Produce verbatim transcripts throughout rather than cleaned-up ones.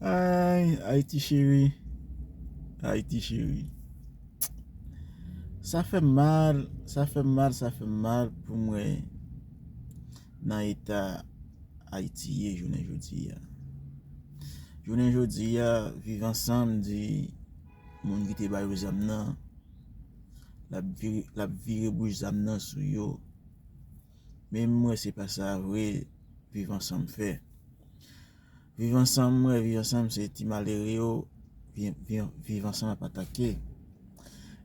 Ay, Ayiti cheri. Ayiti cheri. Sa fè m mal, sa fè m mal, sa fè m mal pou m wè nan eta Ayiti ye jounen jodi a. Jounen jodi a, Viv Ansanm di moun ki te ba yo zam nan, l ap vire, l ap vire bouch zam nan sou yo. Men m wè se pa sa vre Viv Ansanm fè. Viv Ansanm, m wè Viv Ansanm se ti malere yo, Viv, Viv, Viv Ansanm ap atake.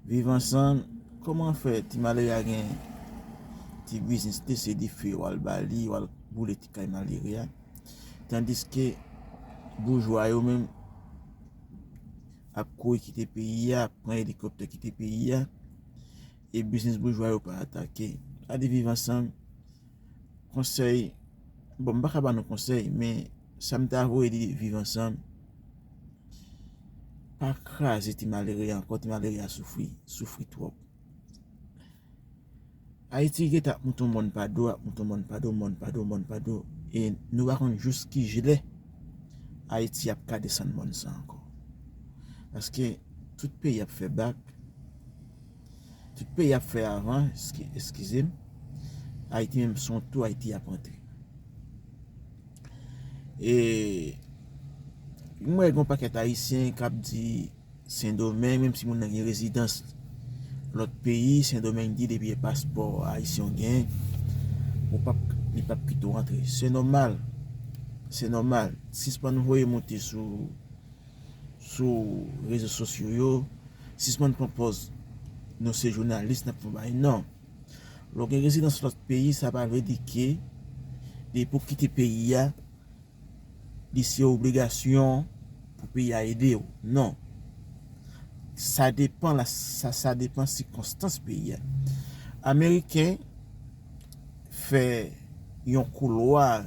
Viv Ansanm, kòman fè ti malere a gen ti biznis li, se dife w al ba li, w al boule ti kay malere a. Tandiske boujwa yo menm ap kouri kite peyi a, ap pran elikoptè kite peyi a, e biznis boujwa yo pa atake. Gade Viv Ansanm, konsèy, bon, m pa ka ba nou konsèy, men sa m ta voye di Viv Ansanm, pa kraze ti malere a ankò, ti malere a soufri, soufri twòp. Ayiti gentan ap moute yon mòn pa do, ap moute yon mòn pa do, mòn pa do, mòn pa do. E nou pa konn jis ki lè Ayiti ap ka desann mòn sa ankò. Paske tout peyi ap fè bak, tout peyi ap fè avan, eski-, eskize m, Ayiti menm se yon tou Ayiti ap antre. E m wè gen yon pakèt Ayisyen k ap di Sendomeng, menm si moun nan gen rezidans lòt peyi, Sendomeng di depi e paspò ayisyen w gen, ou p ap, li p ap kite w antre. Se nòmal. Se nòmal. Sispann voye moute sou, sou rezo sosyo yo. Sispann pran pòz nou se jounalis, n ap fè yon bagay. Non. Lè w gen rezidans lòt peyi, sa pa vle di ke depi w kite peyi a, li se obligasyon pou peyi a ede w. Non. Sa depan la, sa, sa depan sikonstans peyi a. Ameriken fè yon koulwa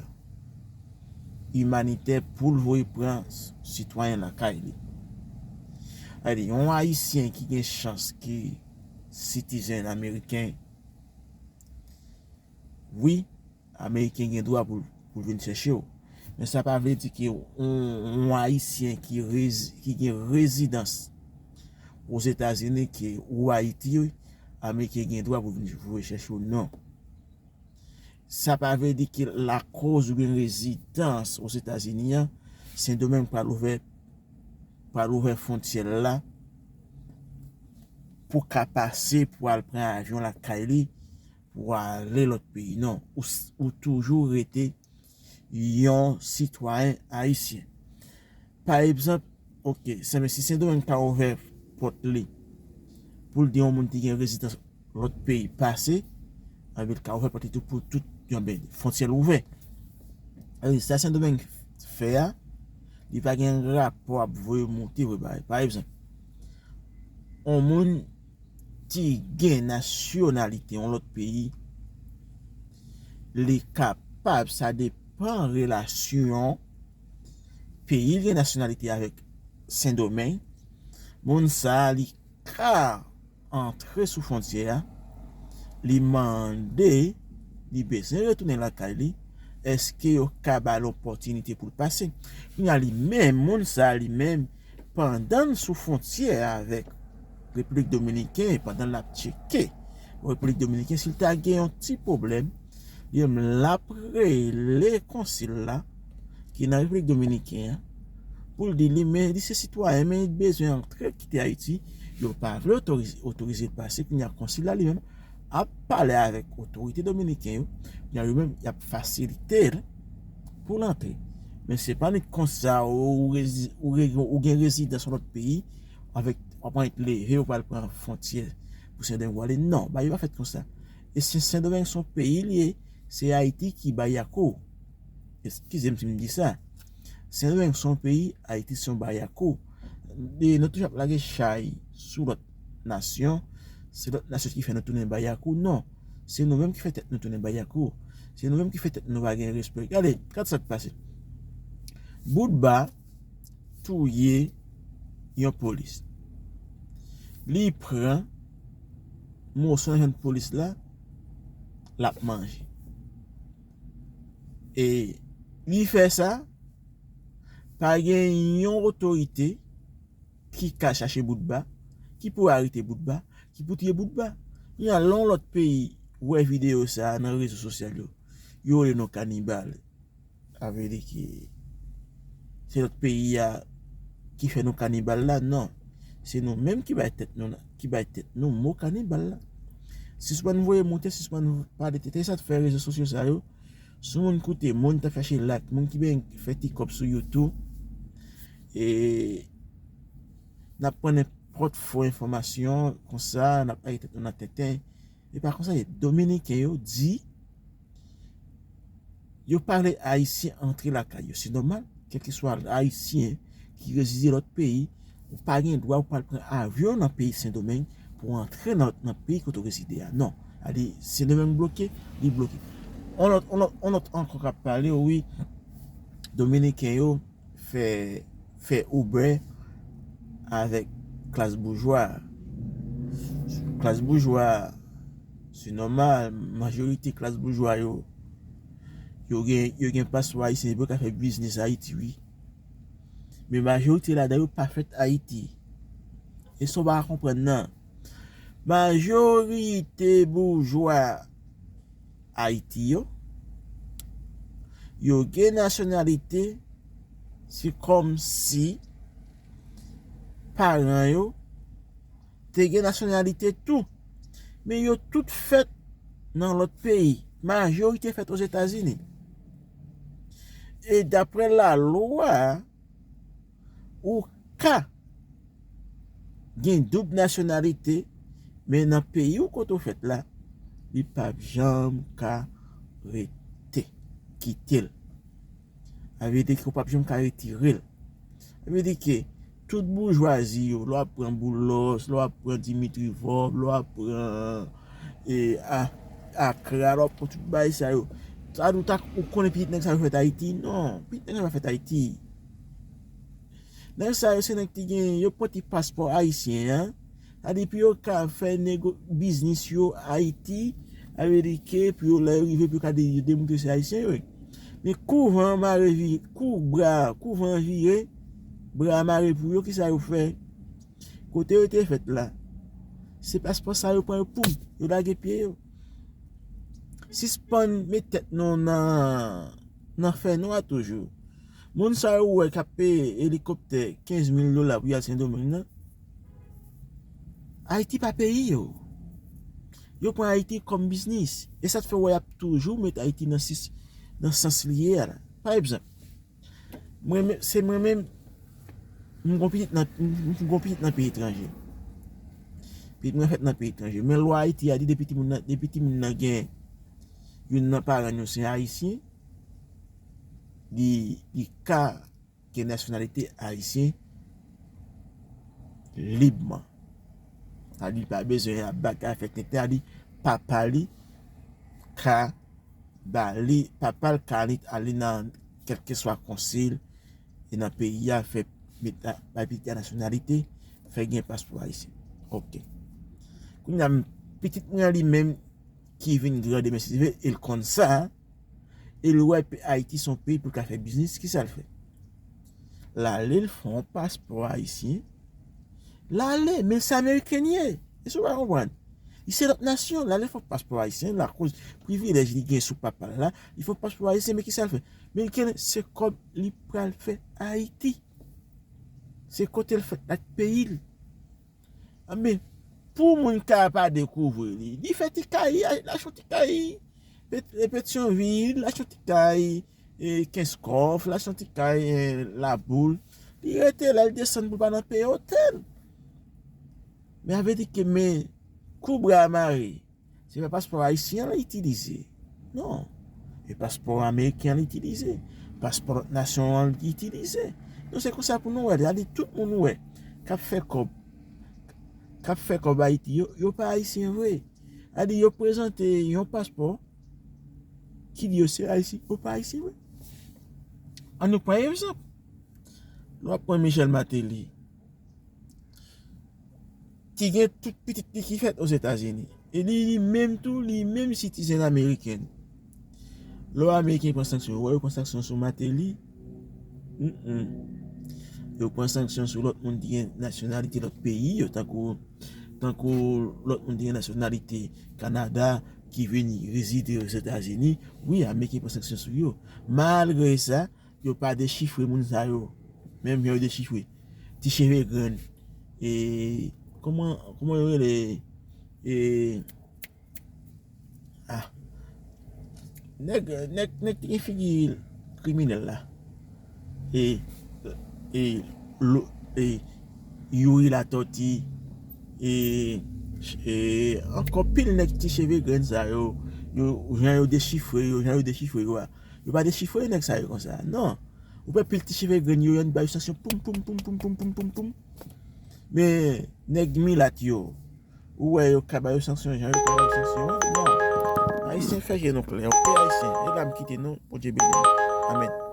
imanitè pou l voye pran sitwayen lakay li. Sa vle di, yon Ayisyen ki gen chans ki sitizen ameriken, wi, Ameriken gen dwa pou, pou l vin chèche w. Men sa pa vle di ke yon, yon Ayisyen ki rezi-, ki gen rezidans Ozetazini, ke ou Ayiti, Ameriken gen dwa pou vin voye chèche w, non. Sa pa vle di ke lakoz ou gen rezidans Ozetazini an, Sendomeng pral ouvè, pral ouvè fwontyè l la pou ka pase, pou al pran avyon lakay li, pou ale lòt peyi. Non, ou, s- ou toujou rete yon sitwayen ayisyen. Pa egzanp, oke, Sen, si Sendomeng ka ouvè pòt li pou l di yon moun ki gen rezidans lòt peyi pase, anben, l ka ouvè pòt li tou pou tout yon, ben, fwontyè l ouvè. Sa Sendomeng fè a, li pa gen rapò ap voye moute vre bagay. Pa egzanp, yon moun ki gen nasyonalite yon lòt peyi, li kapab, sa depan relasyon peyi l gen nasyonalite avèk Sendomeng, moun sa a, li ka antre sou fwontyè a, li mande, li bezwen retounen lakay li, èske yo ka ba l opòtinite pou l pase? Kounye a, li menm, moun sa a, li menm, pandan l sou fwontyè a avèk Repiblik Dominiken, pandan l ap tcheke Repiblik Dominiken, si l ta gen yon ti pwoblèm, li menm l ap rele konsil la, ki nan Repiblik Dominiken an, pou l di li, men li se sitwayen, men li bezwen antre kite Ayiti, yo pa vle otorize, otorize l pase, kounye a konsil la li menm ap pale avèk otorite dominiken yo, kounye a yo menm y ap fasilite l pou l antre. Men se pa nèt konsa ou, ou rezi-, ou re-, ou gen rezidans yon lòt peyi, avèk, w ap annik leve, ou pral pran fwontyè pou Sendomeng w ale. Non, bagay yo pa fèt konsa. E Sen, Sendomeng se yon peyi li ye, se Ayiti ki bayakou. Eskize m si m di sa. Sendomeng se yon peyi, Ayiti se yon bayakou. E nou toujou ap lage chay sou lòt nasyon. Se lòt nasyon ki fè nou tounen bayakou. Non. Se nou menm ki fè tèt nou tounen bayakou. Se nou menm ki fè tèt nou pa gen respè. Gade, gad sa k pase. Boutba touye yon polis. Li pran moso nan vyann polis la, l ap manje. E Li fè sa, pa gen yon otorite ki ka chache Boutba, ki pou arete Boutba, ki pou tiye Boutba. Kounye a, lè yon lòt peyi wè videyo sa a nan rezo sosyal yo, yo rele nou kanibal. Sa vle di ke se lòt peyi a ki fè nou kanibal la? Non. Se nou menm ki bay tèt nou, ki bay tèt nou mo kanibal la. Sispann voye moute, sispann pale tenten, sa k fè rezo sosyo sa yo, si yon moun koute, moun t ap chache like, moun ki ben fè ti kòb sou YouTube, e n ap pran nenpòt fo enfòmasyon konsa, n ap bay tèt nou nan tenten. E pa konsa ye. Dominiken yo di yo pa vle Ayisyen antre lakay yo. Se nòmal, kèlkeswa Ayisyen ki rezide lòt peyi, ou pa gen dwa ou pral pran avyon nan peyi Sendomeng pou antre nan, nan peyi kote w rezide a. Non. Sa di Sendomeng bloke, li bloke. On lòt, on lòt, on lòt ankò k ap pale, wi, Dominiken yo fè, fè Uber avèk klas boujwa. Klas boujwa, se nòmal, majorite klas boujwa yo, yo gen, yo gen paspò ayisyen, yo ka fè biznis Ayiti, wi. Men majorite ladan yo pa fèt Ayiti. E sa w pa ka konprann nan. Majorite boujwa Ayiti yo, yo gen nasyonalite, se kòmsi paran yo te gen nasyonalite tou. Men yo tout fèt nan lòt peyi. Majorite fèt Ozetazini. E daprè lalwa, ou ka gen doub nasyonalite, men nan peyi w kote w fèt la, li p ap janm ka rete, kite l. Sa vle di ke w p ap janm ka retire l. Sa vle di ke tout boujwazi yo, lè w ap pran Boulos, lè w ap pran Dimitri Vorbe, lè w ap pran e, a, Akra, lè w ap pran tout bagay sa yo. Sa di w ta, ou konnen pitit nèg sa yo fèt Ayiti? Non, pitit nèg sa yo pa fèt Ayiti. Nèg sa yo se nèg ki gen, yo pran ti paspò ayisyen an. Sa di pou yo ka fè nego, biznis yo Ayiti, Amerike, pou yo lè yo rive, pou yo ka de, yo demontre se ayisyen yo ye. Men kou van mare vi-, kou bra, kou van vire, bra mare pou yo, kisa yo fè? Kote yo te fèt la, se paspò sa yo pran yo poum, yo lage pye yo. Sispann met tèt nou nan, nan fènwa toujou. Moun sa yo wè k ap peye elikoptè kenz mil dola pou y al Sendomeng nan, Ayiti pa peyi yo. Yo pran Ayiti kòm biznis. E sa k fè w wè y ap toujou met Ayiti nan sis, nan sans li ye a la. Pa egzanp, mwen menm, se mwen menm, m gon pitit nan, m, m gon pitit nan peyi etranje. Pitit mwen fèt nan peyi etranje. Men lwa Ayiti a di depi timoun nan, depi timoun nan gen youn nan paran l yo se ayisyen, li, li ka gen nasyonalite ayisyen libman. Sa di li pa bezwen ap bagay fè tenten, sa di papa li ka ba li, papa l ka ale nan kèlkeswa konsil e nan peyi a fè met, bay pitit la nasyonalite, fè gen paspò ayisyen. Oke. Kounye a, pitit mwen an li menm ki vin gran demen si Dye vle, e l konn sa, e l wè pe-, Ayiti se yon peyi pou l ka fè biznis, kisa l fè? L ale, l fè yon paspò ayisyen, l ale, men se ameriken li ye. E sa w pa konprann? Li se lòt nasyon, l ale fè yon paspò ayisyen, lakoz privilèj li gen sou papa l la, li fè yon paspò ayisyen, men kisa l fè? Men li gen, se kòb li pral fè Ayiti. Se kote l fèt ak peyi l. Anben, pou moun ka pa dekouvri li, li fè ti kay, li achte yon ti kay Pet-, e Petyonvil, li achte yon ti kay, e, Kenskòf, li achte yon ti kay, e, Laboul. Li rete la, li desann pou l pa nan peye otèl. Men sa vle di ke men kou bra mare, se pa paspò ayisyen an l itilize. Non. E paspò ameriken an l itilize. Paspò lòt nasyon an l itilize. Donk se konsa pou nou wè. Sa di tout moun ou wè k ap fè kòb, k ap fè kòb Ayiti, yo, yo pa ayisyen vre. Sa di yo prezante yon paspò ki di yo se ayisyen, yo pa ayisyen vre. Ann nou pran egzanp. Lè w ap pran Michel Martelly, ki gen tout pitit li ki fèt Ozetazini. E li, li menm tou, li menm citizen ameriken. Lè Ameriken pran sanksyon, ou wè yo pran sanksyon sou Martelly? Mm-mm. Yo pran sanksyon sou lòt moun ki gen nasyonalite lòt peyi yo, tankou, tankou lòt moun ki gen nasyonalite Kanada ki vini rezide Ozetazini. Wi, Ameriken pran sanksyon sou yo. Malgre sa, yo pa dechifre moun sa yo. Menm jan yo dechifre ti cheve grenn. E kòman, kòman yo rele? E ah, nèg, nèg, nèg ki gen figi kriminèl la. E, e, lo, e, Youri Latòti, e, e, ankò pil nèg ti cheve grenn sa yo, yo, jan yo dechifre yo, jan yo dechifre yo a. Yo pa dechifre nèg sa yo konsa, non. Ou pè pil ti cheve grenn yo, yo ba yo sanksyon, poum, poum, poum, poum, poum, poum, poum, poum. Men, nèg milat yo, ou wè yo ka ba yo sanksyon, jan yo ka ba yo sanksyon, non. Ayisyen fè je nou klè, oke, Ayisyen? E la m kite nou, Bondye beni nou. Amèn.